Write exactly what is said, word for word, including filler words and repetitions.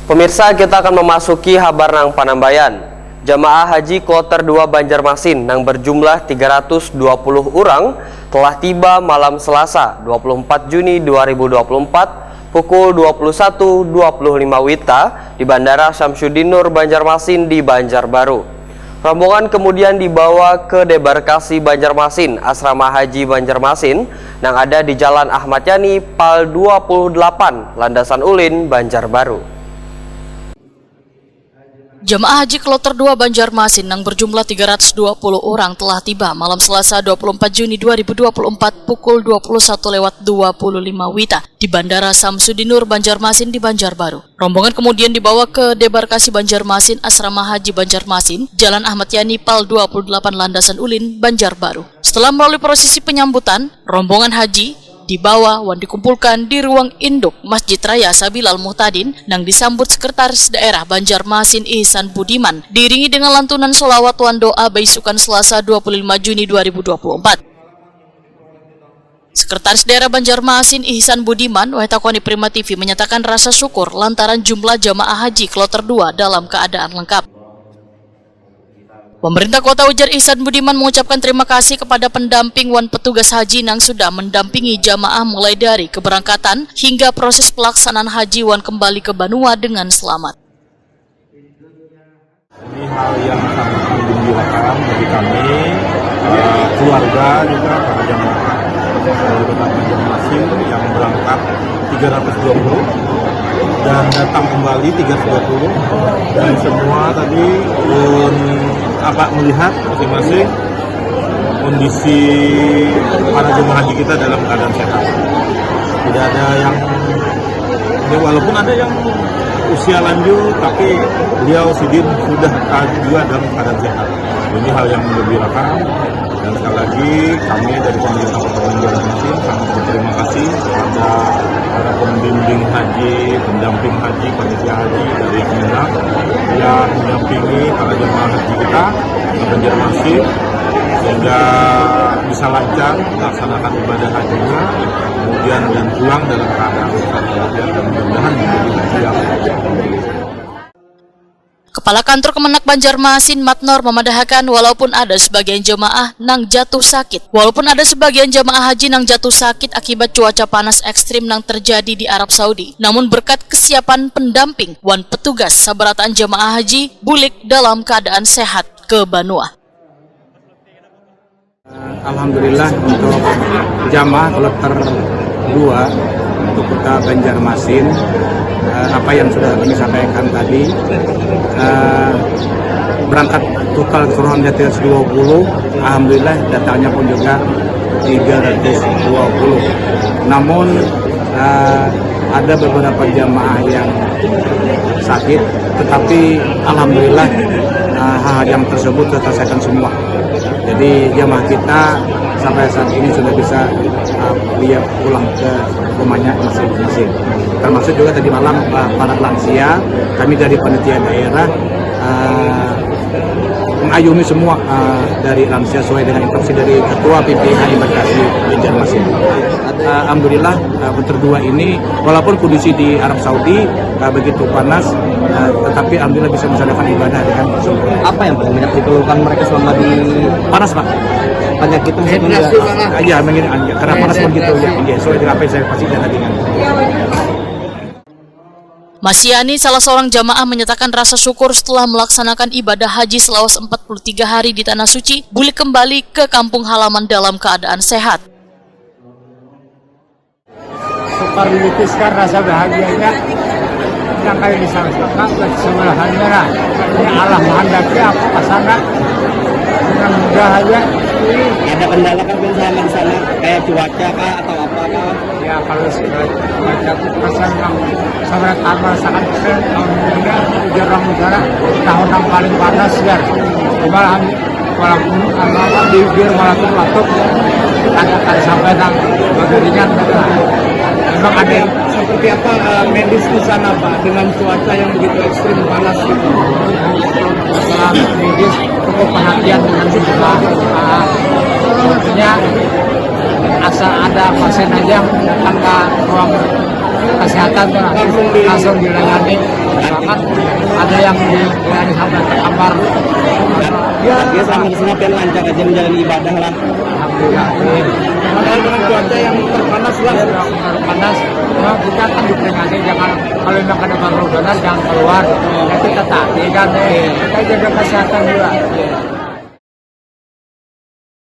Pemirsa, kita akan memasuki habar nang panambayan. Jamaah Haji Kloter dua Banjarmasin nang berjumlah tiga ratus dua puluh urang telah tiba malam Selasa, dua puluh empat Juni dua ribu dua puluh empat, pukul dua puluh satu dua puluh lima WITA di Bandara Syamsuddin Nur Banjarmasin di Banjarbaru. Rombongan kemudian dibawa ke debarkasi Banjarmasin, Asrama Haji Banjarmasin, nang ada di Jalan Ahmad Yani, Pal dua puluh delapan, Landasan Ulin, Banjarbaru. Jamaah Haji Kloter dua Banjarmasin nang berjumlah tiga ratus dua puluh urang telah tiba malam Selasa, dua puluh empat Juni dua ribu dua puluh empat, pukul dua puluh satu lewat dua puluh lima WITA di Bandara Samsudinur Banjarmasin di Banjarbaru. Rombongan kemudian dibawa ke debarkasi Banjarmasin, Asrama Haji Banjarmasin, Jalan Ahmad Yani, Pal dua puluh delapan, Landasan Ulin, Banjarbaru. Setelah melalui prosesi penyambutan, rombongan haji dibawa wan dikumpulkan di ruang induk Masjid Raya Sabilal Muhtadin nang disambut Sekretaris Daerah Banjarmasin Ihsan Budiman, diiringi dengan lantunan solawat wan doa baisukan Selasa, dua puluh lima Juni dua ribu dua puluh empat. Sekretaris Daerah Banjarmasin Ihsan Budiman, wahai takoni Prima T V, menyatakan rasa syukur lantaran jumlah jamaah haji kloter dua dalam keadaan lengkap. Pemerintah Kota, ujar Ihsan Budiman, mengucapkan terima kasih kepada pendamping wan petugas haji nang sudah mendampingi jamaah mulai dari keberangkatan hingga proses pelaksanaan haji wan kembali ke banua dengan selamat. Ini hal yang sangat menggembirakan bagi kami, eh, keluarga juga, para jamaah dari Kota Banjarmasin yang berangkat tiga ratus dua puluh dan datang kembali tiga ratus dua puluh, dan semua tadi pun apa melihat masing-masing kondisi para jemaah haji kita dalam keadaan sehat. Tidak ada yang, ya, walaupun ada yang usia lanjut, tapi beliau sidin sudah juga dalam keadaan sehat. Ini hal yang menggembirakan. Dan sekali lagi, kami dari pemerintah Kota Banjarmasin sangat berterima kasih kepada para pembimbing haji, pendamping haji, panitia haji dari Kemenag yang mendampingi para jemaah haji kita ke Banjarmasin sehingga bisa lancar melaksanakan ibadah hajinya, kemudian dan pulang dalam keadaan sehat walafiat, dan mudah-mudahan menjadi haji yang Kepala Kantor Kemenag Banjarmasin, Matnor, memadahakan walaupun ada sebagian jamaah nang jatuh sakit, walaupun ada sebagian jamaah haji nang jatuh sakit akibat cuaca panas ekstrim nang terjadi di Arab Saudi, namun berkat kesiapan pendamping wan petugas, sabarataan jamaah haji bulik dalam keadaan sehat ke banua. Alhamdulillah, untuk jamaah kloter dua untuk Kota Banjarmasin, eh, apa yang sudah kami sampaikan tadi, eh, berangkat total keseluruhan dari tiga ratus dua puluh, alhamdulillah datangnya pun juga tiga ratus dua puluh. Namun, eh, ada beberapa jamaah yang sakit, tetapi alhamdulillah, eh, hal yang tersebut terselesaikan semua. Jadi jamaah kita sampai saat ini sudah bisa, uh, dia pulang ke rumahnya masing-masing. Termasuk juga tadi malam, uh, para lansia, kami dari panitia daerah, uh, mengayungi semua, uh, dari lansia sesuai dengan instruksi dari Ketua P P H I Embarkasi Banjarmasin. Uh, alhamdulillah, uh, kloter dua ini, walaupun kondisi di Arab Saudi, uh, begitu panas, uh, tetapi alhamdulillah bisa melaksanakan ibadah dengan sempurna. Apa yang paling banyak dikeluhkan mereka selama di panas, Pak? Banyak gitu maksudnya. Iya, mungkin, ah, iya, karena panas pun gitu ya. Iya, sesuai dengan apa yang saya pasti tadi kan. Masiani, salah seorang jamaah, menyatakan rasa syukur setelah melaksanakan ibadah haji selawas empat puluh tiga hari di Tanah Suci, bulik kembali ke kampung halaman dalam keadaan sehat. Sukar dilutiskan rasa bahagianya yang kayak di sana, sebelahannya lah. Ini Allah menghendaki aku ke sana dengan mudah aja. Ada kendala kan, selama di sana, kayak cuaca kah atau apa kah? Ya, kalau cuaca itu perasaan memang sangat amat sangat keren tahun ini, jarang negara tahun yang paling panas ya. Cuma walaupun apa di bibir malah tuh batuk, ada ada sampai nang bageringan gitu lah. Memang ada yang seperti apa, eh, medis di sana, Pak, dengan cuaca yang begitu ekstrim panas gitu? Masalah medis cukup perhatian dengan sejumlah, eh, maksudnya asal ada pasien aja datang ke ruang Kesehatan tuh langsung dilayani. Bahkan ada yang dilayani sampai ke kamar. Ya, selama di sini pian lancar aja menjalani ibadah lah. Alhamdulillah. Padahal dengan cuaca yang terpanas lah. Kalau panas, memang kita kan diperingati, jangan, kalau memang ada baru panas, jangan keluar. Itu tetap, ya kan? Kita jaga kesehatan juga.